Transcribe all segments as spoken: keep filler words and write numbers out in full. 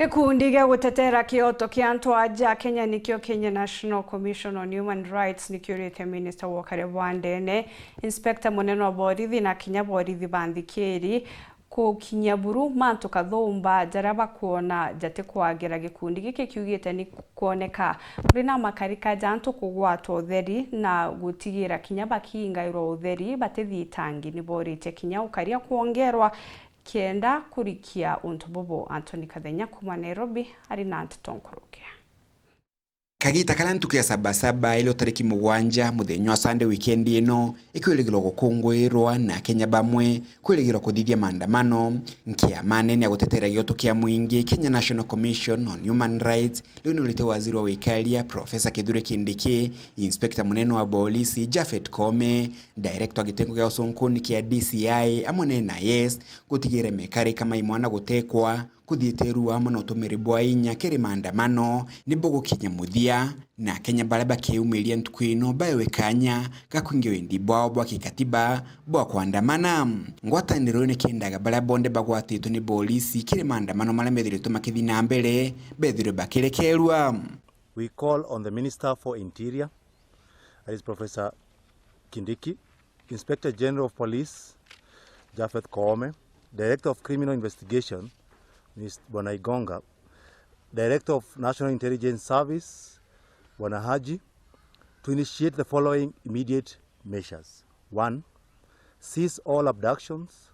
Gikundi gia gutetera kioto kia antu aja Kenya nikio Kenya National Commission on Human Rights nikiurite minista wa ukaria bwa ndene, inspector munene wa borithi na kinya borithi ba nthikiri kukinyia buru mantu kathumba jaria bakwona jatikwagira. Gikundi giki kiugite ni kwoneka kuri na makarika ja antu kugwatwa utheri na gutigira kinya bakiingairwa utheri batithitangi. Ni boritie kinya ukaria kwongerwa kenda kurikia untu bubu. Anthony Kathenya kuuma Nairobi ari na nteto nkurukia. Kagita karia ntuku ya Sabasaba iri o tariki mugwanja, muthenya wa Sunday weekend ino, ikwirigirwa gukunguirwa na Akenya bamwe kwirigirwa kuthithia maandamano. Nkiama nene ya gutetera gioto kia mwingi, Kenya National Commission on Human Rights, riu ni urite waziri wa wikaria, Professor Kithure Kindiki, inspector munene wa bolisi, Japhet Koome, director wa gitengo gia ucunkuni kia D C I, amwe na N I S, gutigire mekarika mai mwana gutekwa, kuthitirua amwe na utumiri bwa inya kiri maandamano ni bugukinya muthia, na Akenya baria bakiumiria ntuku ino baewe kanya ga kwingia wendi bwao bwa kikatiba bwa kwandamana. Ngwataniro ino ikiendaga baria bonthe bagwatitwe ni bolisi kiri maandamano maria methiritwe makithi na mbere bethirwe bakirekerua. We call on the Minister for Interior, that is Professor Kindiki, Inspector General of Police, Japhet Koome, Director of Criminal Investigation, Mister Bwana Igonga, Director of National Intelligence Service, Bwana Haji, to initiate the following immediate measures. One, cease all abductions,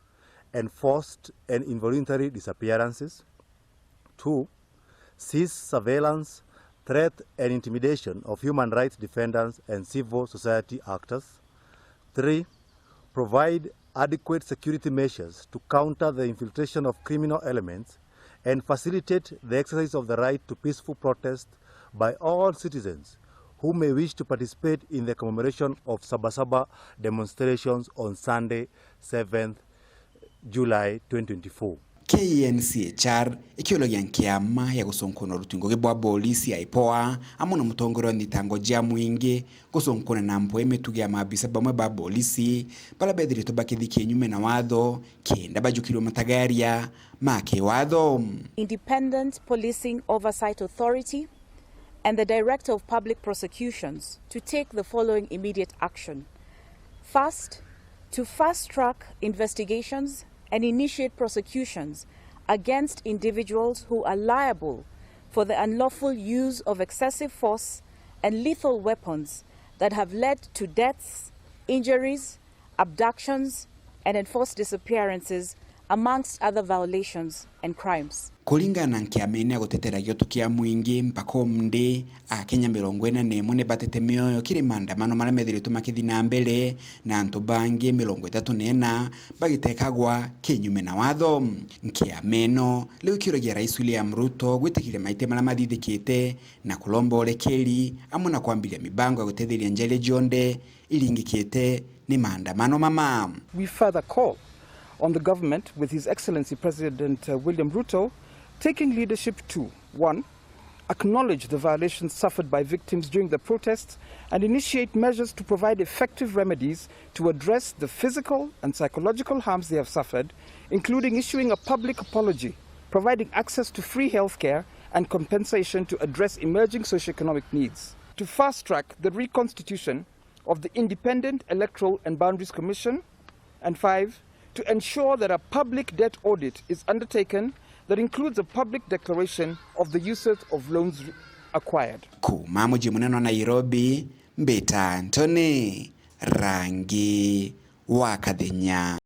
enforced and involuntary disappearances. Two, cease surveillance, threat and intimidation of human rights defenders and civil society actors. Three, provide adequate security measures to counter the infiltration of criminal elements and facilitate the exercise of the right to peaceful protest by all citizens who may wish to participate in the commemoration of Sabasaba demonstrations on Sunday, seventh July twenty twenty-four. K N C H R ikiuragia nkiama ya gucunkuna uruti ngugi bwa bolisi ya IPOA amwe na mutongoria wa thitango cia mwingi gucunkuna na mpwe mitugo ya maabisa bamwe ba bolisi baria bethiritwe bakithi kinyume na watho kenda bajukirwe matagaria ma kiwatho. Independent Policing Oversight Authority and the Director of Public Prosecutions to take the following immediate action. First, to fast track investigations and initiate prosecutions against individuals who are liable for the unlawful use of excessive force and lethal weapons that have led to deaths, injuries, abductions, and enforced disappearances, amongst other violations and crimes. Kuringana na nkiama ino ya gutetera gioto kia mwingi, mpaka umthi, Akenya mirongo ina na imwe ni batete mioyo kiri maandamano maria methiritwe makithi na mbere, na antu bangi mirongo ithatu na ina bagitekagwa kinyume na watho. Nkiama ino riu ikiuragia Rais William Ruto gwitikiria maitia maria mathithikite na kuromba urekeri, amwe na kwambiria mibango ya gutetheria nja iria cionthe iringikite ni maandamano mama. We further call on the government, with His Excellency President, uh, William Ruto taking leadership, to, one, acknowledge the violations suffered by victims during the protests and initiate measures to provide effective remedies to address the physical and psychological harms they have suffered, including issuing a public apology, providing access to free healthcare and compensation to address emerging socioeconomic needs. To fast track the reconstitution of the Independent Electoral and Boundaries Commission, and five, to ensure that a public debt audit is undertaken that includes a public declaration of the uses of loans re-, acquired. Kuuma muji munene wa Nairobi, mbita Anthony Rangi wa Kathenya.